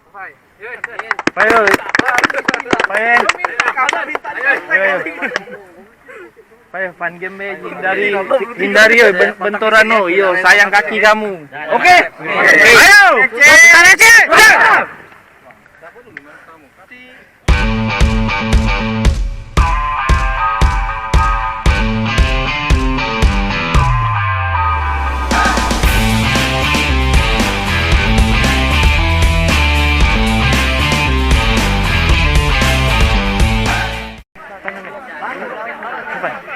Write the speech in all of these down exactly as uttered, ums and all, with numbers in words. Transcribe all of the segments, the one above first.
Payo. Payo. Payo, fun game be, hindari, hindari, yo, ben-, benturan, no, yo, sayang kaki kamu. Oke? Ayo.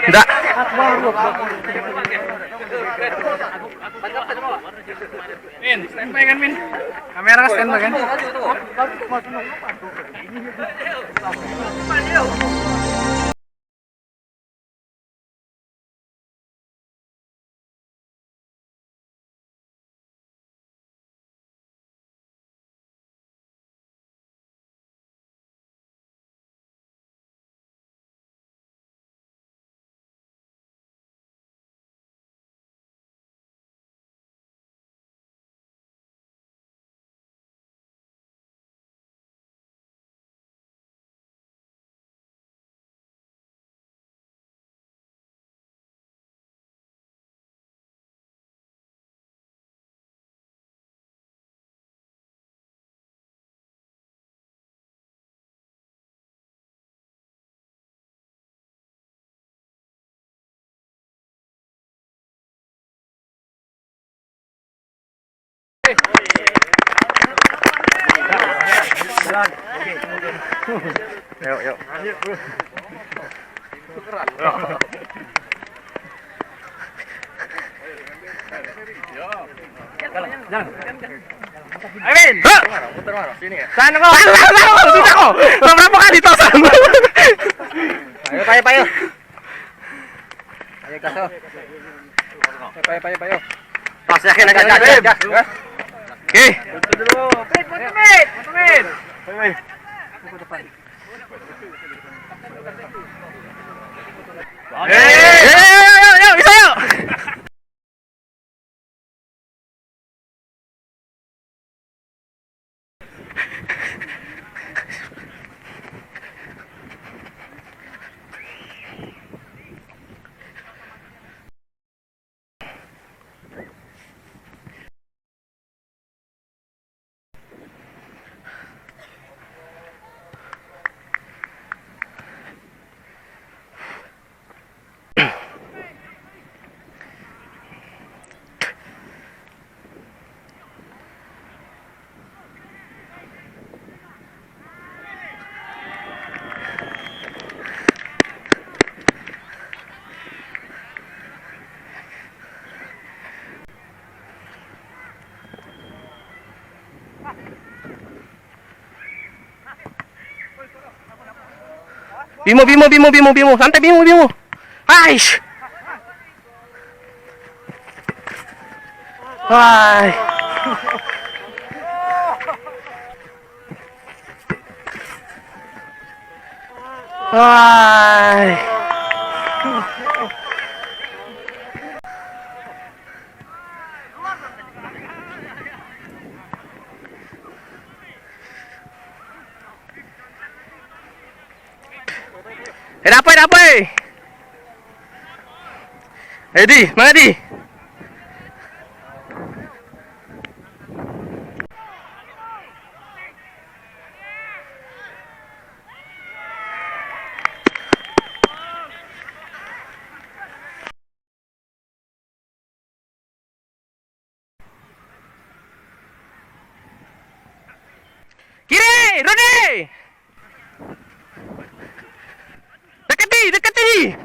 Ndak. Min, standby kan, Min? Kamera standby kan? Yuk, yuk. Amin. Sana kau. Sana kau. Sudah kau. Kau berapa kali tos? Ayo, payo, payo. Ayo, gas, oh. Payo, payo, payo. Pas, yakin, yakin, yakin, yakin. Oke. Foto dulu. Foto, Min. Foto, Min. Foto depan. Yo, yo, yo, yo, yo, bisa, yo. Bimo, Bimo, Bimo, Bimo, Bimo. Santai, Bimo, Bimo. Ais. Wai. Wai. Eh, dapoi, dapoi. Eh, Di, mano, Di? Kiri, Rudi! Deketi, deketi!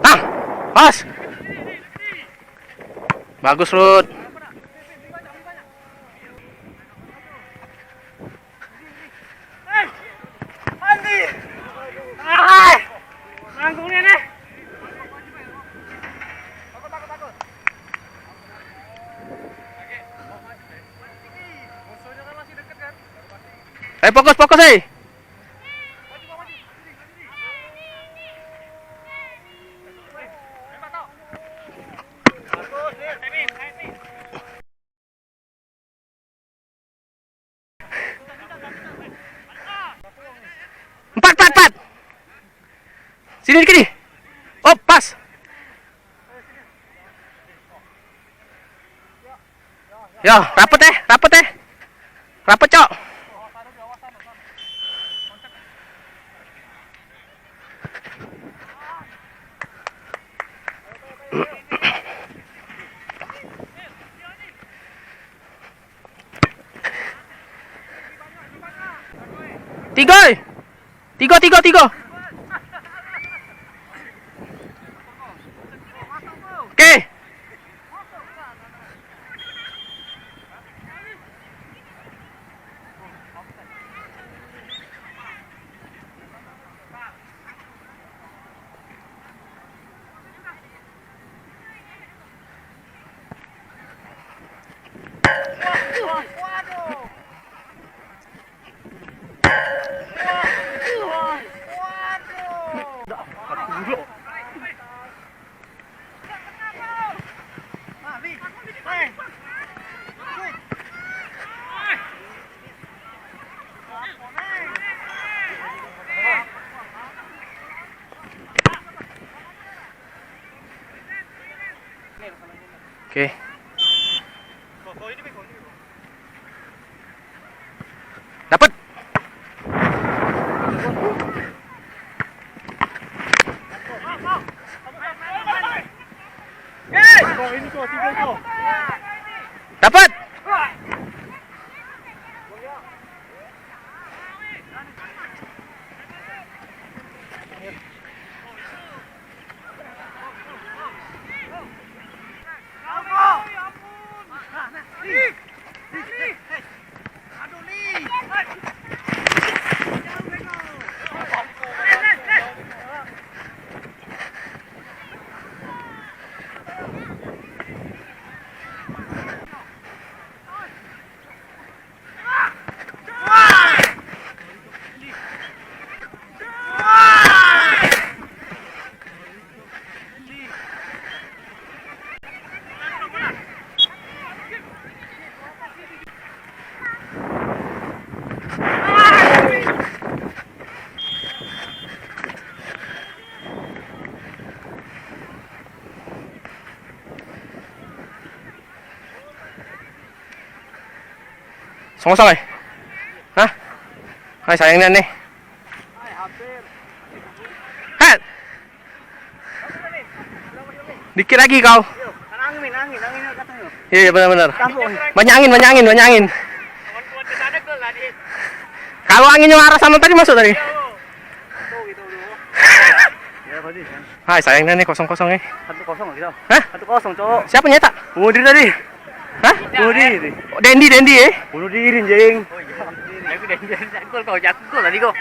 Ah, pas. Bagus, Rut. Eh, fokus, fokus, eh. Empat, empat, empat. Sini dikit nih. Op, pas. Yo, rapet eh, rapet eh. Rapet, Cok. Tiga, eh. Tiga, tiga, tiga. Oke. Oke. Dapet. Dapet. Song kosong, eh? Hah? Hai, sayang nian nih. Hei. Dikit lagi kau. Iya, iya, benar-benar. Banyak angin, banyak angin, banyak angin. Kalau anginnya arah sana tadi masuk tadi. Hai, sayang nian nih, kosong kosong nih. Satu kosong kita. Hah? Satu kosong, Cok. Siapa nyetak? Bunuh diri tadi. Hah? Bunuh diri. Oh, Dendi, Dendi, eh? Bunuh diri, anjing. Gol kau, jatuh gol tadi kau.